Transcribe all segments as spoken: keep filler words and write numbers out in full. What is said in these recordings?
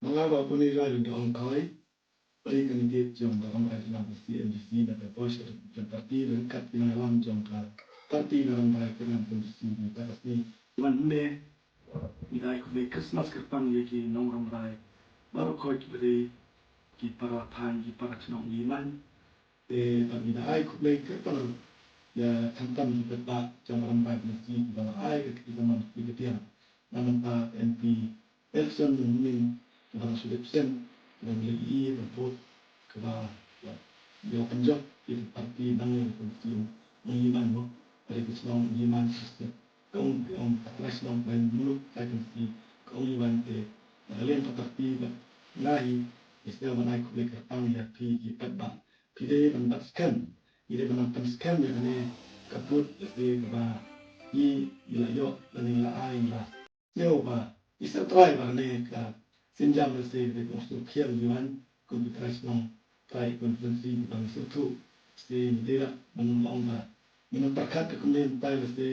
Nga ba puni rai da ong kai. Pari candidate jong ka Ram Rai Kyrpang C M D C na ka post jong party ryngkat ki nongïalam jong ka party na Ram Rai Kyrpang C M D C na ka party. Wan ne, ngi dei khublei Christmas kyrpang ïa ki nong Ram Rai baroh khoit, ki para thaiñ, ki para chnong, ngi man. Te pat ngi da ai khublei kyrpang ïa khamtam ki paidbah jong Ram Rai Kyrpang C M D C kiba la ai ka kti kamon kti ktiang na mynta M P election mynnin, kiba la shu dep send, kiba la ïohi ka vote, kiba la ïoh pynjop ïa ka party nang ïa ka party. Ngi man mo, ka dei ka shnong ngi man, ka ong, ka ong ka trai shnong ba ngi muluk ka dei ka party, ka ong ngi man. Te na ka liang ka party ba ngi, ngi sdang ban ai khublei kyrpang ïa phi ki paidbah. Phi dei ban bat skhem, phi dei ban pynskhem ïa kane ka vote, lehse kaba ngi, ngi la ïoh lane ngi la ai, ngi la sngewbha, ngi sngewthuh ba kane ka sienjam, lehse ka dei ka sngewthuh ïa ngi wan kum ki trai shnong, trai constituency, ba ngi sngewthuh. Lehse ngi dei ban ong ba ngi nang pyrkhat ka kumne, mynta lehse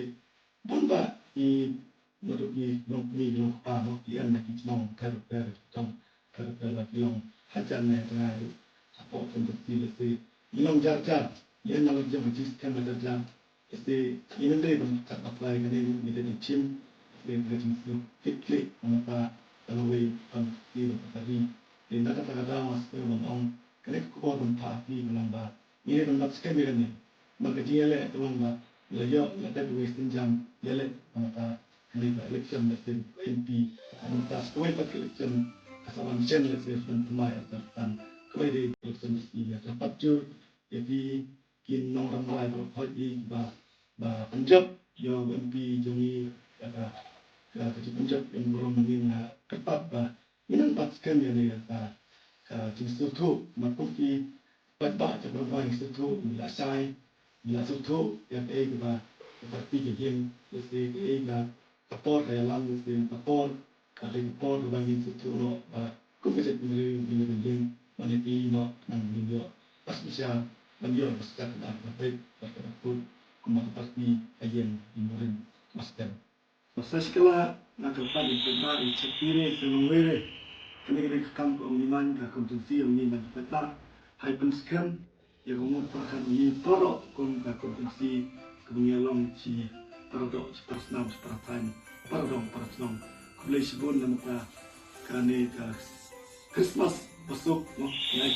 bun bah ki, naduh ki nongkmie, ki nongkpa, ki em na ki chnong pher pher, ki chnong pher pher, ba ki long hajan ne tnga ruh hapoh constituency, lehse ngi long jar jar, ngi em na la jong ka jingsngewthuh jar jar. Lehse ngi nang dei ban kat apply kane, ngi dei ban shim, lehse ka jingsngewthuh kit kit, nangta ka lawei ban kti ban ka ri. Te na kata ka daw nga sngewbha ban ong kane ka khubor ban phah ïa phi, ba lang ba ngi dei ban bat skhem ïa kane. Namar ka jingïaleh ka long ba la ïoh, la dep wei sienjam ïaleh, nangta kane ka election, lehse M P, nangta sa kawei pat ka election ka sa ban shen, lehse ban thymmai ar hajar khatsan, kawei dei election lehse ïa ka pat jur ïa phi ki nong Ram Rai baroh khoit, ïa kiba, ba pynjop ïa u M P jong ngi, ïa ka, ïa ka jingpynjop ïa u burom, ngi nga kyrpad ba ngin nang bat skhem ïa kane, ïa ka, ka jingsngewthuh, namar kum ki paidbah jong Ram Rai ngi sngewthuh, ngi la shai, ngi la sngewthuh ïa kaei kaba ka party ka ïeng, lehse kaei ka, ka por ka ïalam, lehse ka por ka dei ka por kaba ngin sngewthuh noh ba kum ka jaitbynriew ngin ïeng, ban ïeng noh, nang ngin ïoh pas bishar, ban ïoh pas ka dang ka peit bad ka dang put, kumba ka party ka ïeng, ngin ïeng pas ka. Ba sa shi kylla nga kyrpad ïa phi ba ïa shakri re, se nongwei re, kane ka dei ka kam ka ong ngi man, ka constituency ong ngi man, ki paidbah, hai pynskhem ïa ka mut pyrkhat ngi baroh kum ka constituency kaba ngi long shi para doh, shi para snam, shi para thaiñ, para dong, para shnong. Khublei shibun na mynta kane ka Christmas basuk, mo, ngai